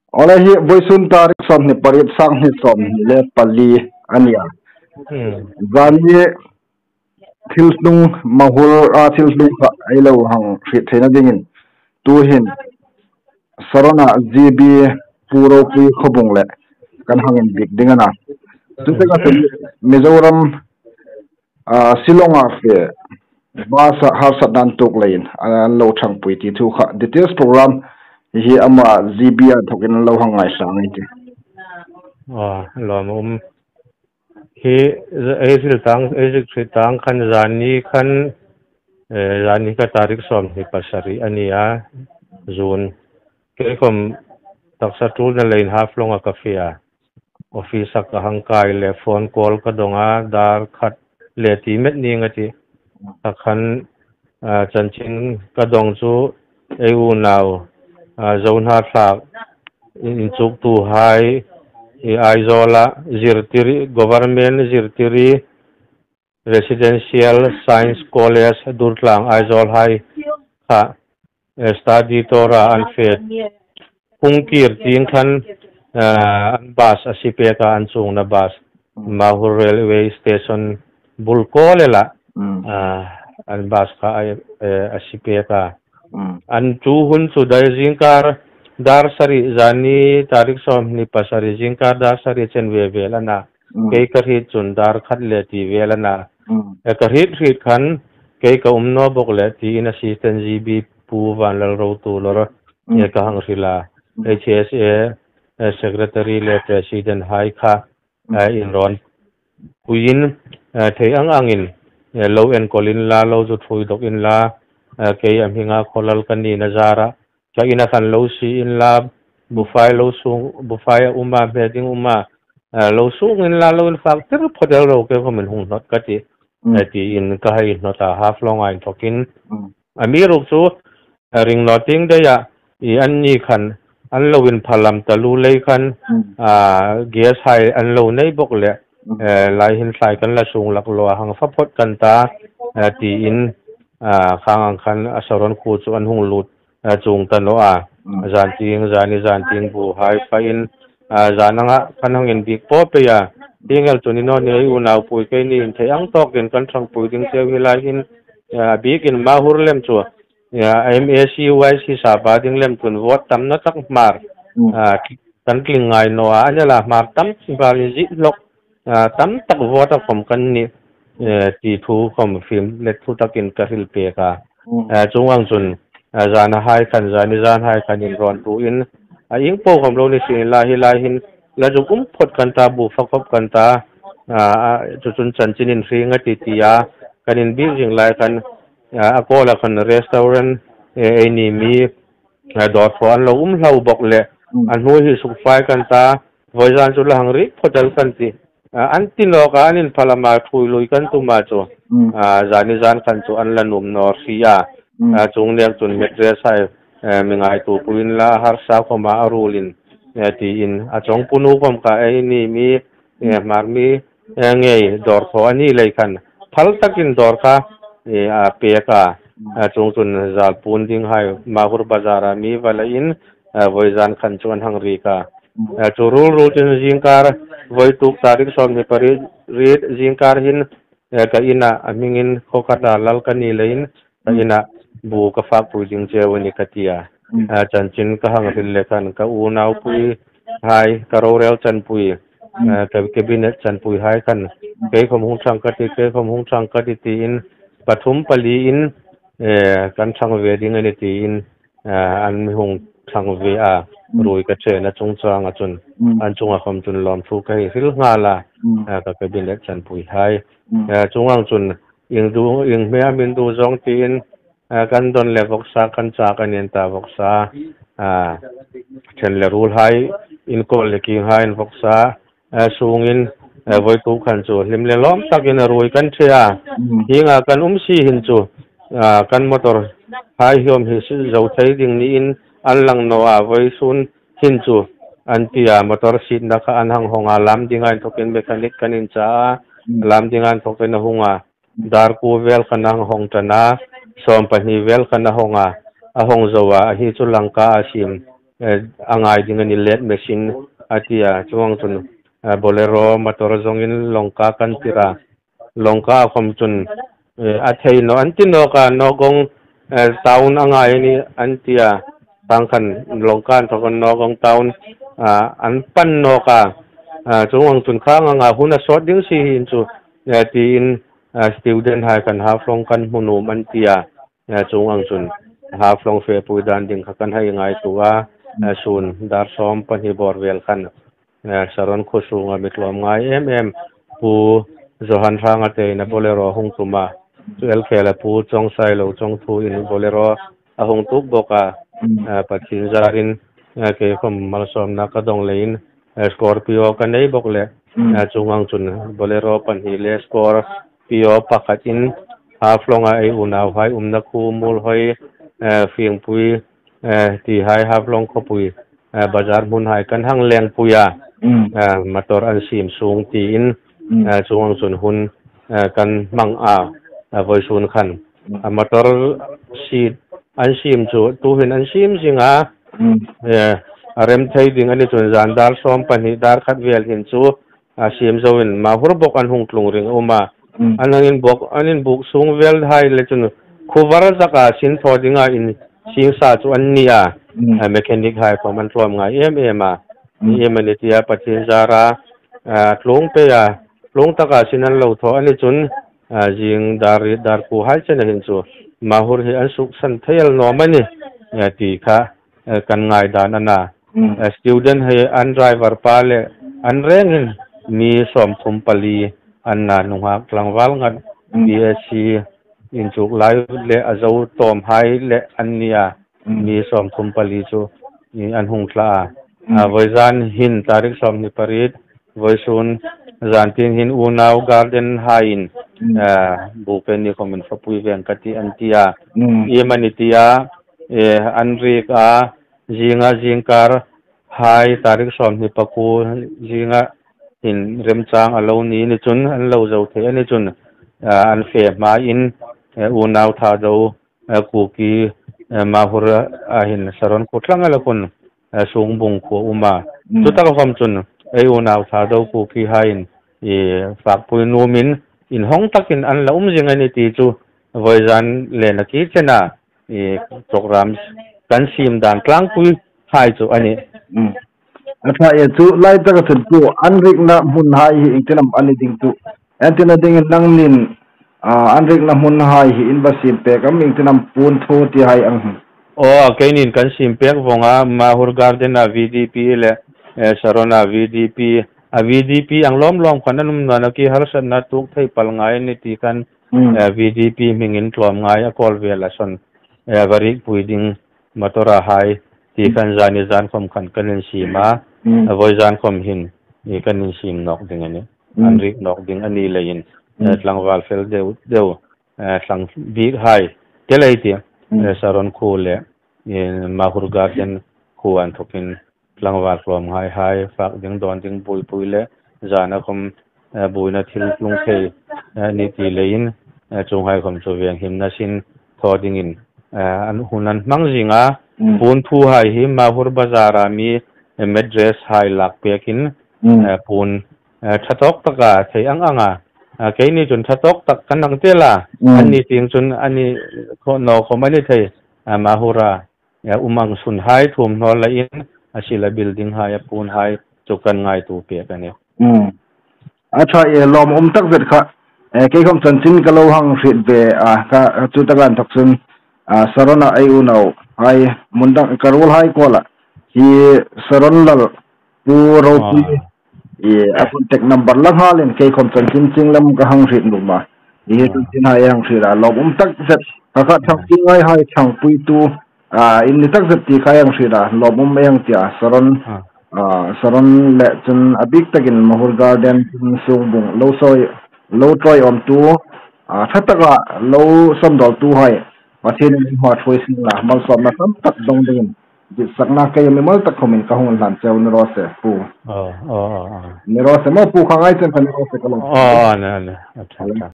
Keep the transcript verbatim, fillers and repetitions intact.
Awle, hi vawisun tarik sawmhni pariet, sanghni sawmhni le pali a ni a. Hmm. Zani thil hnung, Mahur a thil hnung kha ei lo hang hriet theina dingin, tuhin Sarona G B Pu Ropui Khawbung le kan hang inbiek ding a na. Chutaka chun Mizoram, a, Shillong-a fe bus-a harsatna an tuok leiin an lo ṭhangpui ti thu kha, details program hi ama G B inthawkin lo hang ngaithla ngei ti. A, lawm um. Hi, ei hril tang, ei hril tang khan zani khan, eh, zani kha tarik sawmhni pasari a ni a, June. Kei khawm taksa ṭulna leiin Haflong-a ka fe a. Office-a ka hang kai le phone call ka dawng a, dar khat le ti met ning a ti. A khan, a, chanchin ka dawng chu ei unau, a, Zo hnathlak inchuktuhai, i Aizawl-a Zirtiri, Government Zirtiri Residential Science College, Durtlang, Aizawl hai kha, eh, study tour-a an fe. Hung kir tieng khan, eh, an bus a si pek a, an chuongna bus. Mm. Mahur Railway Station bul kawl ela, mm, ah, an bus kha a, eh, a si pek a. Mm. An chu hun chu dai zingkar dar sari, zani tarik sawmhni pasari zingkar dar sari chen ve vel a na. Mm. Kei ka hriet chun dar khat le ti vel a na. Mm. Eh, ka hriet hriet khan kei ka um naw bawk le tiin Assistant G B Pu Vanlalrotu Lawr, mm, eh, ka hang hril a. Mm. H S A, eh, Secretary le President hai kha, mm, eh, inrawnpuiin, eh, thei ang angin, eh, lo enkawl inla, lo zu thuoi dawk inla, eh, kei a hminga Khawlal ka nina zara, ka ina khan lo sie inla, bufai lo sung, bufai a um a, hme ding um a, eh, lo sung inla, lo infak tir phawt el ro, kei khawmin hung hnawt ka ti, mm, eh, tiin ka hei hnawt a, Haflong-a inthawkin. Mm. Amiruokchu, eh, ring naw tieng daia, i anni khan an lo inphalam taluo lei khan, mm, ah, gas hai an lo nei bawk le, mm, eh, lai hin thlai kan la sung lak lo a, hang fa phawt kan ta, eh, tiin, ah, khang ang khan a Saron khuo chu an hung lut, eh, chuong ta naw a. Mm. Zan tieng, zani zan tieng bu hai fain, ah, zan anga kan hang inbiek po pei a. Tieng el chu ni naw ni, ei unaupui keini in thei ang tawkin kan ṭhangpui ding cheu hi lai hin, ah, biekin Mahur lem chu, ah, M A C Y C sapa ding lem chun vote tamna tak Hmar, mm, ah, kan tling ngai naw a, a ni a, Hmar tam Hmar inzie hlawk, ah, tam tak vote-a khawm kan ni, eh, ti thu khawm fim let thu takin ka hril pek a. Mm. Eh, chuong ang chun, eh, zana hai khan, zani zan hai khan inrawnpuiin, a ieng po khawm lo ni sien la, hi lai hin la zuk um phawt kan ta, bu fa khawp kan ta, ah, ah, chu chun chanchin inhring a ti ti a, kan inbiek zing lai khan, ah, a kawla khan restaurant, eh, eini mi, eh, dawr thaw an lo um hlau bawk le, mm, a hnuoi hi suk fai kan ta, vawizan chu la hang rik phawt el kan ti. Ah, an ti nawk a, an inphalam a, thuoi lui kan tum a chu. Mm. Ah, zani zan khan chu an la nuom naw si a. Mm. Ah, chuong nek chun mattress hai, eh, mi ngaituopui inla, harsa khawma a ruolin, eh, tiin a chawngpunu khawm kha eini mi, eh, Hmar mi, eh, ngei dawr thaw a ni lei khan phal takin dawr kha, eh, a pek a. Mm. Ah, chuong chun zal puon ding hai Mahur Bazar-a mi va la in, ah, vawizan khan chu an hang rik a. Mm. Ah, chu ruol ruol chun zingkar, vawituk tarik sawmhni pariet, riet zingkar hin, eh, ka ina, a hmingin Khawkhata Lal ka ni leiin, ka, mm, ina bu ka fakpui ding cheu a ni ka ti a. Mm. Ah, chanchin ka hang hril le khan ka unaupui hai, ka rorel chanpui, mm, ah, ka cabinet chanpui hai khan, mm, kei khawm hung ṭhang ka ti, kei khawm hung ṭhang ka ti tiin, pathum paliin, eh, kan ṭhang ve ding a ni tiin, ah, an mi hung ṭhang ve a, mm, ruoi ka chena chungchanga chun, mm, an chunga khawm chun lawmthu ka hei hril nghal a, mm, ah, ka cabinet chanpui hai. Mm. Ah, chuong ang chun, ieng du, ieng hmea min du zawng tiin, ah, kan don le vawksa, kan chak a ni ta vawksa, ah, ṭhen le ruol hai, inkawl le kieng hai in vawksa, eh, sungin, eh, vawituk khan chu hlim le lawm takin a ruoi kan ṭhe a. Mm. Hienga kan um si hin chu, ah, kan motor hai hiom hi si zo thei ding niin an lang naw a, vawisun hin chu an ti a, motor sietna kha an hang hawng a, lam dinga inthawkin mechanic kan incha a, mm, lam dinga inthawkin a hung a. Dar kuo vel khan a hang hawng ṭan a, sawm pahni vel khan a hawng a, a hawng zo a, a hi chu Lanka a siem, eh, a ngai ding a ni, lead machine a ti a, chuong ang chun, eh, Bolero motor zawngin Lawngka kan tir a, Lawngka khawm chun, eh, a thei naw an ti nawk a, Nagaon, eh, town a ngai a nih an ti a, khang khan Lawngka inthawk an Nagaon town, ah, an pan nawk a, ah, chuong ang chun khang anga hun a sawt ding si hin chu, eh, tiin, ah, student hai khan Haflong kan hmu nuom an ti a, eh, chuong ang chun Haflong fepui dan ding kha kan hei ngaituo a, eh, sun dar sawm pahni bawr vel khan, eh, Saron khuo sunga mi tlawmngai em em Pu Johan Hrangate-in a Bolero hung tum a, chu el khel a Pu Chawngsailo Chawngthu-in Bolero a hung tuok bawk a, Mm. eh, Pathien zarin, eh, kei khawm malsawmna ka dawng leiin, eh, Scorpio ka nei bawk leh, Mm. eh, chuong ang chun Bolero pahni le Scorpio pakhatin Haflonga ei unauhai umna khuo Muolhoi, eh, Fingpui, eh, ti hai Haflong khawpui, eh, bazar hmun hai kan hang lengpui a, Mm. eh, motor an siem sung tiin, Mm. eh, chuong ang chun hun, eh, kan hmang a, eh, vawisun khan. Mm. A motor seat an siem chu tuhin an siem zing a, Mm. eh, a rem thei ding a ni chun zan dar sawm pahni dar khat vel hin chu a siem zoin Mahur bawk an hung tlung ring a um a. Mm. An hang inbawk, an inbuk sung vel hai le chun khuo var zaka sin thaw dinga insiem sa chu an ni a. Mm. A mechanic hai khawm an tlawmngai em em a. Mm. Ni em a ni tia Pathien zara, a, tlung pei a, tlung taka sin an lo thaw a ni chun, a, zing dar riet dar kuo hai chena hin chu Mahur hi an suksan thei el naw am a ni, a, ti kha, a, kan ngaidan a na. Mm. Eh, student hai an driver pa le an rengin mi sawmthum pali an na, nunghak tlangval ngat Mm. B S C inchuk lai le a zo tawm hai le an ni a, Mm. mi sawmthum pali chu i an hung tla a. Mm. A, vawizan hin tarik sawmhni pariet vawisun zan tieng hin unau garden haiin, Mm. a, bu pen ni khawmin fapui veng ka tih an ti a. Mm. Iem a ni tia, eh, an riek a, zinga zingkar hai tarik sawmhni pakuo zinga hin remchang a lo ni ni chun an lo zo thei a ni chun, ah, an fe hmain, eh, unau Thado, eh, Kuki, eh, Mahur a hin Saron khuo tlang a la khun, eh, Sungbung khuo um a. Mm. Chu taka khawm chun ei unau Thado Kuki haiin, eh, fakpui nuomin inhawng takin an la um zing a ni ti chu vawizan le nakie chena, eh, program kan siem dan tlangpui hai chu a nih. Mm. A ṭha e, chu lai taka chun chu an rikna hmun hai hi iengtin am a ni ding chu? Entirna dingin nangin, ah, an rikna hmun hai hi in va siem pek am, iengtin am puon thu ti hai ang hi? Aw, keinin kan siem pek vawng a, Mahur Garden-a V D P le, eh, Saron-a V D P, a V D P ang lawm lawm khan an um naw a, ki harsatna tuok thei pal ngai a ni ti khan, Mm. eh, V D P hmingin tlawmngai a kawl vel a sawn, eh, va rikpui ding motor-a hai ti Mm. khan zani zan khawm khan kan insiem a, Mm. a vawizan khawm hin, eh, kan insiem nawk ding a nih. Mm. An rik nawk ding a ni leiin, eh, Mm. tlangval fel deu deu, eh, thlang bik hai te lei ti, Mm. eh, Saron khuo le, eh, Mahur Garden khuo inthawkin tlangval tlawmngai hai fak ding, dawn ding, buoipui le zana khawm, eh, buoina thil tlung thei, eh, ni ti leiin, eh, chuonghai khawm chu veng himna sin thaw dingin, eh, an hun an hmang zing a, Mm. puon thu hai hi Mahur Bazar-a mi, eh, mattress hai lak pekin, Mm. eh, puon, eh, ṭha tawk taka thei ang anga, eh, keini chun ṭha tawk tak kan hang ti el a, Mm. an ni tieng chun a ni kha naw khawm a ni thei, eh, Mahur-a, eh, um ang sunhai thuomhnaw hla leiin, a sila building hai, a puon hai chu kan ngaituo pek a nih. Mm. A ṭha e, lawmum tak zet kha. Eh, kei khawm chanchin ka lo hang hriet ve a, ka, chu taka inthawk chun, ah, Saron-a ei unau hai, hmun dang ka ruolhai kuoma hi Saron Lal Pu Ropi, Ah. eh, a contact number la nghalin kei khawm chanchin chieng lam ka hang hriet nuom a. Hi Ah. chanchin hai hang hriet a, lawmum tak zet. Ka kha thangpui ngai hai thangpuitu, ah, in ni tak zet ti kha hang hriet a, lawmum ei hang ti a, Saron, Ah. ah, Saron le chun a bik takin Mahur Garden, Sungbung, lo sawi, lo ṭawiawmtu, ah, ṭha taka lo sandawltu hai, Pathienin hma ṭhuoi sien la, malsawmna tam tak dawng dingin, ditsakna kei mimal tak khawmin ka hung hlan cheu, ni raw se, Pu. Oh, oh, oh, oh. Ni raw se maw, Pu, kha ngai chen kha ni raw se ka lo. Oh, oh, no, no. A ṭha, a ṭha.